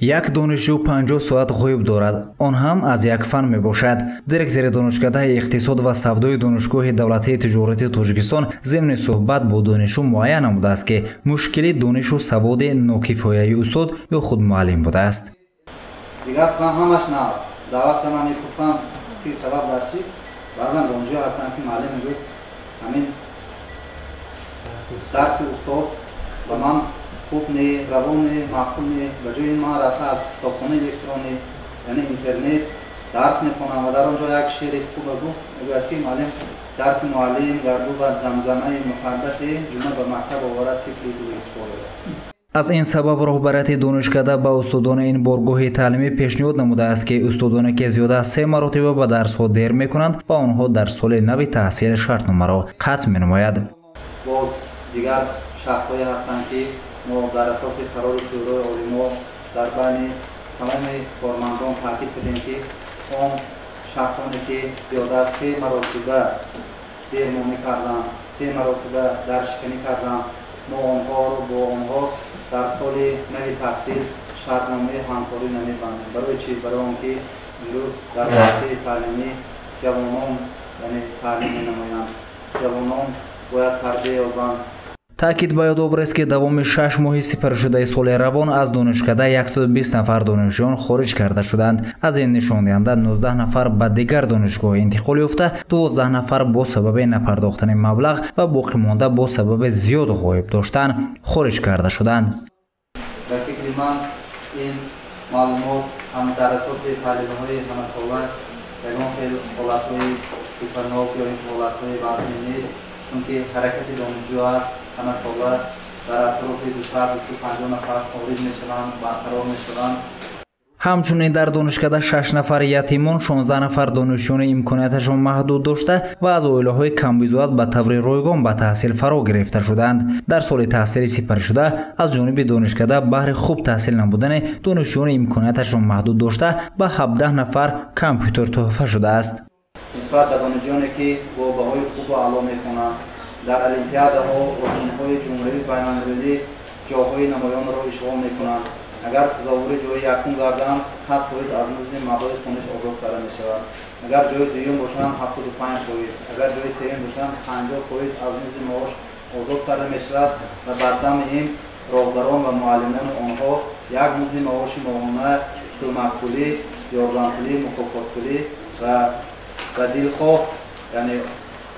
Як донишҷӯ 50 соат ғоиб дорад, он ҳам аз як фан мебошад. Директори донишкадаи иқтисод ва савдои Донишгоҳи давлатии тиҷорати Тоҷикистон зимни суҳбат бо донишҷӯ муайян намудааст, ки мушкили донишу саводи нокифояи устод ё худ муаллим будааст. Дигар фан ҳамаш нааст. Даъват ка ман мепурсам, ки сабаб дар чӣ? Баъзан донишҷӯ ҳастанд, ки муаллим мегӯяд, ҳамин дарси устод ба ман хуб не, равон не, маъқул не. Ба ҷои ин ман рафта аз китобхонаи электронӣ, яъне интернет, дарс мехонам ва дар он ҷо як шеъри хуба гуфт. Мегӯяд, ки муаллим, дарси муаллим гар бувад замзамаи муҳаббате, ҷумъа ба мактаб оварад тифли дуиспорера. Аз ин сабаб роҳбарияти донишкада ба устодони ин боргоҳи таълимӣ пешниҳод намудааст, ки устодоне, ки зиёда аз 3 маротиба ба дарсҳо дер мекунанд, ба онҳо дар соли нави таҳсил шартномаро қатъ менамояд. Боз дигар шахсҳое ҳастанд, ки мо дар асоси қарори Шӯрои олимо дар байни тамоми кормандон таъкид кардем, ки он шахсоне, ки зиёда аз 3 маротиба дермонӣ карданд, 3 маротиба даршиканӣ карданд, мо онҳоро бо онҳо дар соли нави таҳсил шартномаи ҳамкорӣ намебандем. Барои чӣ? Барои он ки имрӯз дар муассисаи таълимӣ ҷавонон, яъне таълим менамоянд, ҷавонон бояд тарбия ёбанд. Таъкид ба ёд оврест, ки давоми 6 моҳи сипаришудаи соли равон аз донишкада 120 нафар донишҷӯён хориҷ карда шуданд. Аз ин нишондиҳанда 19 нафар ба дигар донишгоҳ интиқол ёфта, 12 нафар бо сабаби напардохтани маблағ ва боқимонда бо сабаби зиёд ғоиб доштан хориҷ карда шуданд. Ба фикри ман, ин маълумот ҳам дар асоси таҳлилҳои ҳамасола ягон хел ҳолатҳои шубҳанок ё ин ҳолатҳои вазнин нест, чунки ҳаракати донишҷӯ аст. Ҳамасола дар атрофи 200-250 нафар хориҷ мешаванд, барқарор мешаванд. Ҳамчунин дар донишкада 6 нафар ятимон, 16 нафар донишҷӯёни имконияташон маҳдуд дошта ва аз оилаҳои камбизоат ба таври ройгон ба таҳсил фаро гирифта шуданд. Дар соли таҳсили сипаришуда аз ҷониби донишкада баҳри хуб таҳсил намудани донишҷӯёни имконияташон маҳдуд дошта ба 17 нафар компютер туҳфа шудааст. Нисбат ба донишҷӯёне, ки бо баҳои хубу аъло мехонанд, дар олимпиадаҳо, озмунҳои ҷумҳуриявӣ, байналмилалӣ ҷойҳои намоёнро ишғол мекунанд, агар сазовори ҷои якум гарданд, 100% аз музди маблағи хониш озод карда мешавад. Агар ҷои дуюм бошанд, 75%, агар ҷои сеюм бошанд, 50% аз музди маош озод карда мешавад ва бар замми ин роҳбарон ва муаллимони онҳо як музди маоши моҳона, кӯмакпулӣ, ёрдампулӣ, мукофотпулӣ ва ба дилхоҳ, яъне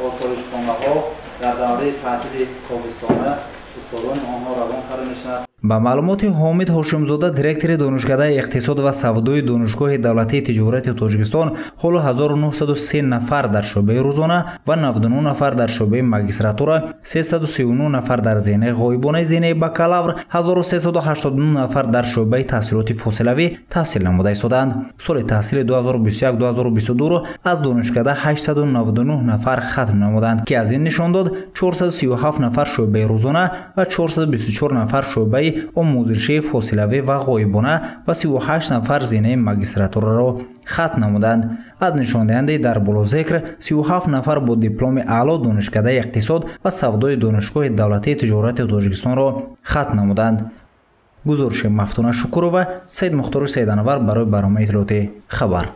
осоишхонаҳо дар давраи таътили тобистона устодони онҳо равон карда мешавад. Ба маълумоти Ҳомид Ҳошимзода, директори донишкадаи иқтисод ва савдои Донишгоҳи давлатии тиҷорати Тоҷикистон, ҳоло 1903 нафар дар шӯъбаи рӯзона ва 99 нафар дар шӯъбаи магистратура, 339 нафар дар зинаи ғоибонаи зинаи бакалавр, 1389 нафар дар шӯъбаи таҳсилоти фосилавӣ таҳсил намуда истодаанд. Соли таҳсили 2021-2022 аз донишкада 899 нафар хатм намуданд, ки аз ин нишон дод 437 нафар шӯъбаи рӯзона ва 424 нафар шӯъбаи омӯзишии фосилавӣ ва ғоибона ва 38 нафар зинаи магистратураро хатм намуданд. Аз нишондиҳандаи дар боло зикр 37 нафар бо дипломи аъло донишкадаи иқтисод ва савдои Донишгоҳи давлатии тиҷорати Тоҷикистонро хатм намуданд. Гузориши Мафтуна Шукурова, Саидмухтори Саиданавар барои барномаи иттилоотии «Хабар».